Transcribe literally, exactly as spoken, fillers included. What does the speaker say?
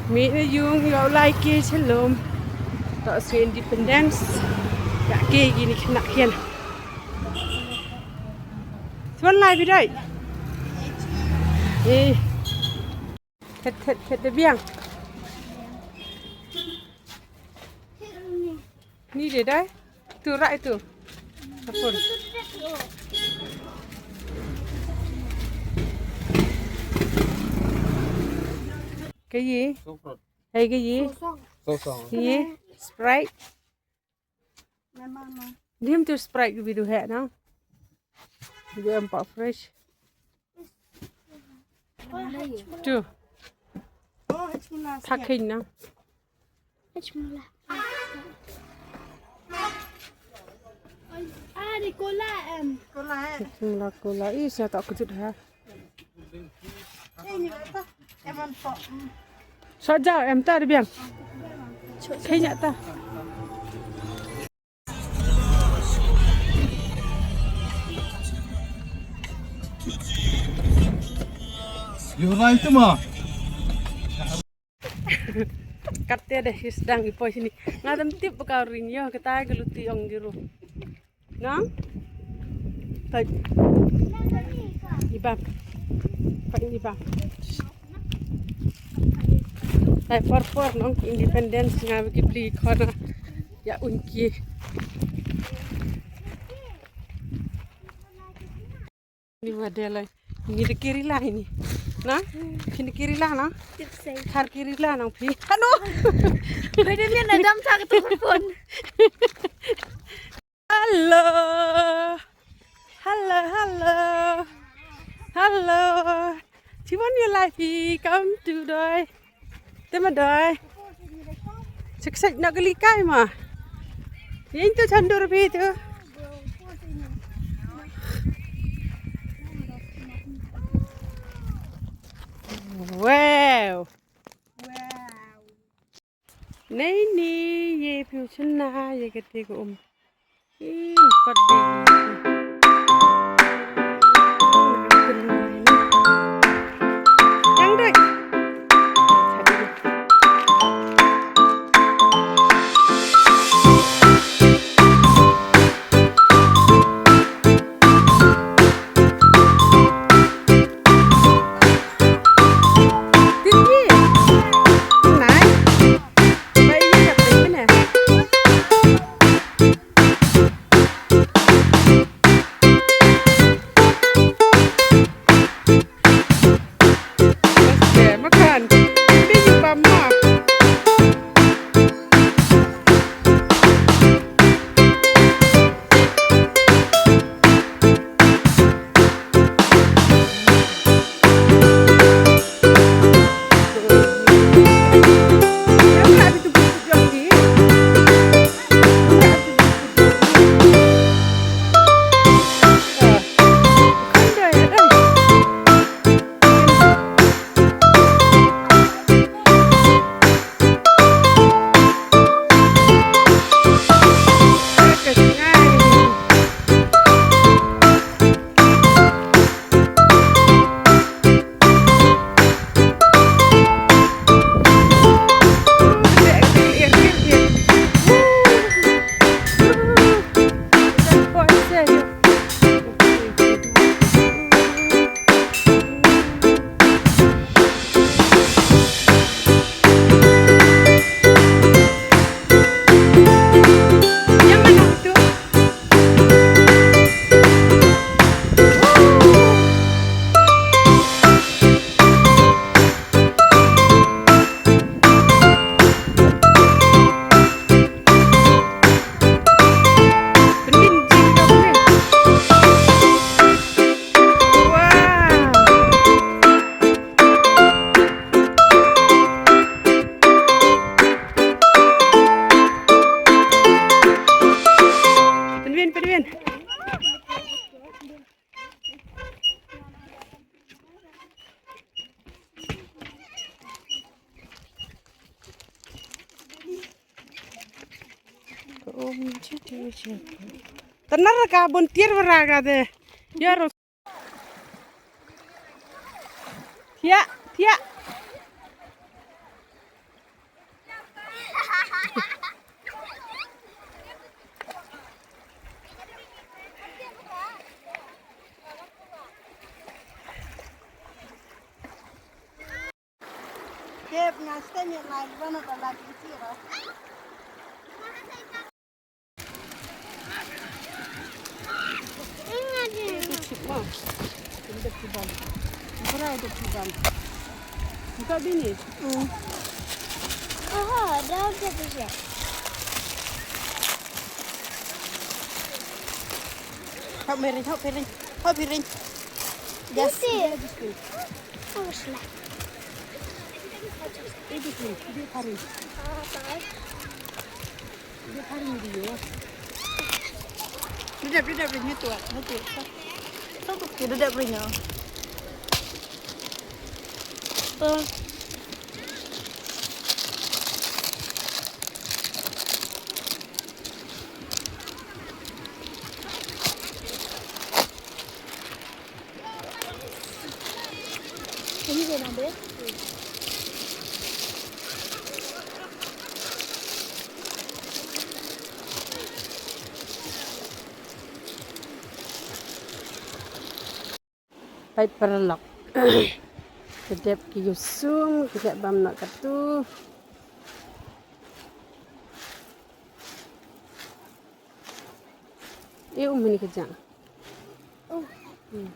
Mih na yung ïoh lai ki chalum. To sngewthuh independence. Ïa ki kine khynnah khian. Swan lai bidai. Eh. Thet thet thet da biang. Ni de dai. Tu rai tu. Apun. Kayi. Hai kayi. Sosong. Kayi. Sprite. Dim tu Sprite ki bidu heh na. Bidu em pak fresh. Tu. Thak khin na. Ah, di cola em. Cola eh. Cola cola. Ih, saya tak kejut ha. Sa ja em ta de biang. Kenya ta. You're right, ma. Kat te de sdang i poi sini. Nga tam tip ka ring yo kata ka luti ong diru. Nang? Pai. Ibam. Pai ibam. Pai por por nong independence nga biki bli khona. Ya unki. Ni wadela. Ni de kirila ini. Na? Kini kirila na? Tip sei. Har kirila nang pi. Hanu. Pada ni nadam tak tu pun. Hello. Hello, hello. Hello. Chimon ïa lai phi kam tu doi. Te ma doi. Sik sik na kali kai ma. Ïa tu chandur phi tu. Wow. Wow. Nei ni ye phi u chna ye kete ko um. Ih, pat dei. Yang dei. Pynwin, pynwin. Tynrai ka bun tiar bra ka de. Ya ro. Thiah, thiah. Dep nga step ïa lai, ba na ba la di ti ro. Buka bini. Aha, daw da bisa. Hop miring, hop miring, hop miring. Yes. Isi. Yes. Oh, sila. Ini sini, ini paring. Ini paring dia. Dudap, dudap, dudap, nyetu, nyetu. Satu sikit, dudap, dudap. Oh. Ini dia namanya. Peit paralok. Ki dep ki ïasum, ki dep bam noh katto. E um, mini ka jang. Oh. Hmm.